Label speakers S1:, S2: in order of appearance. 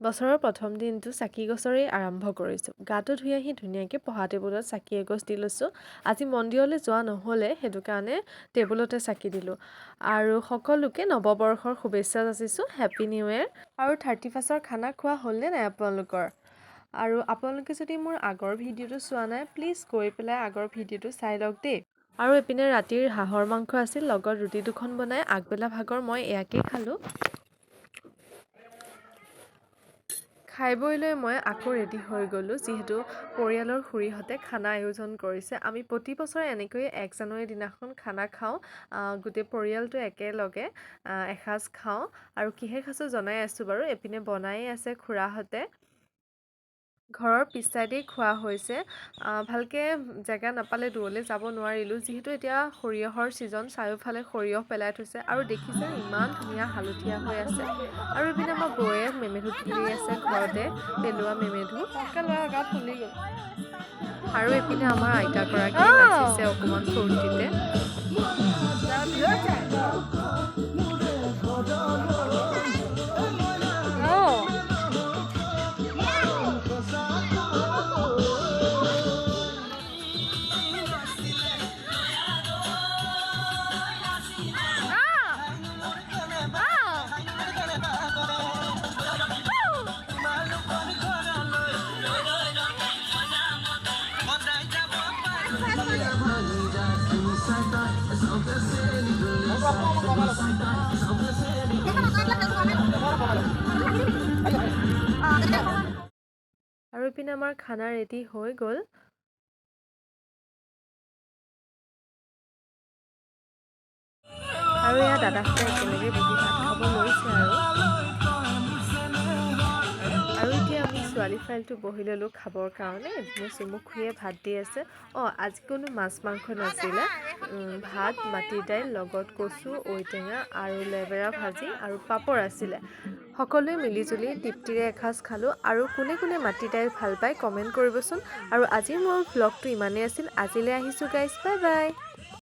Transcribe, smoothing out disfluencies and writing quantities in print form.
S1: বছৰৰ প্ৰথম দিনটো চাকি গছৰেই আৰম্ভ কৰিছোঁ। গাটো ধুই আহি ধুনীয়াকৈ পঢ়া টেবুলত চাকি এগছ দি লৈছোঁ। আজি মন্দিৰলৈ যোৱা নহ'লে, সেইটো কাৰণে টেবুলতে চাকি দিলোঁ। আৰু সকলোকে নৱবৰ্ষৰ শুভেচ্ছা যাচিছোঁ, হেপী নিউ ইয়েৰ। আৰু 31ৰ খানা খোৱা হ'লনে নাই আপোনালোকৰ? আৰু আপোনালোকে যদি মোৰ আগৰ ভিডিঅ'টো চোৱা নাই, প্লিজ গৈ পেলাই আগৰ ভিডিঅ'টো চাই লওক দেই। আৰু এইপিনে ৰাতিৰ হাঁহৰ মাংস আছিল, লগত ৰুটি দুখন বনাই আগবেলা ভাগৰ মই এয়াকেই খালোঁ। খাই বৈ লৈ মই আকৌ ৰেডি হৈ গ'লোঁ, যিহেতু পৰিয়ালৰ খুৰীহঁতে খানা আয়োজন কৰিছে। আমি প্ৰতি বছৰে এনেকৈয়ে 1 জানুৱাৰীৰ দিনাখন খানা খাওঁ, গোটেই পৰিয়ালটো একেলগে এসাঁজ খাওঁ। আৰু কিহে খাইছোঁ জনাই আছোঁ বাৰু। এইপিনে বনায়ে আছে খুৰাহঁতে। ঘৰৰ পিছ চাইডেই খোৱা হৈছে। ভালকৈ জেগা নাপালে, দূৰলৈ যাব নোৱাৰিলোঁ, যিহেতু এতিয়া সৰিয়হৰ ছিজন, চাৰিওফালে সৰিয়হ পেলাই থৈছে আৰু দেখিছে ইমান ধুনীয়া হালধীয়া হৈ আছে। আৰু এইপিনে আমাৰ বৌয়ে মেমেধু তুলি আছে, ঘৰতে পেলোৱা মেমেধু। আৰু এইপিনে আমাৰ আইতাগৰাকীয়ে নাচিছে অকণমান ফূৰ্তিতে। আৰু ইপিনে আমাৰ খানা ৰেডি হৈ গ'ল। আৰু এয়া দাদাহঁতে একেলগে বহি ভাত খাব লৈছে। আৰু এতিয়া আমি ছোৱালী ফাইলটো বহি ল'লোঁ খাবৰ কাৰণে। এইপিনে চুমু খুৰীয়ে ভাত দি আছে। অঁ, আজি কোনো মাছ মাংস নাছিলে। ভাত, মাটি দাইল, লগত কচু, ঔটেঙা আৰু লেবেৰা ভাজি আৰু পাপৰ আছিলে। সকলোৱে মিলিজুলি তৃপ্তিৰে এসাঁজ খালোঁ। আৰু কোনে কোনে মাটি দাইল ভাল পায়, কমেণ্ট কৰিবচোন। আৰু আজিৰ মোৰ ভ্লগটো ইমানেই আছিল। আজিলৈ আহিছোঁ গাইজ, বাই বাই।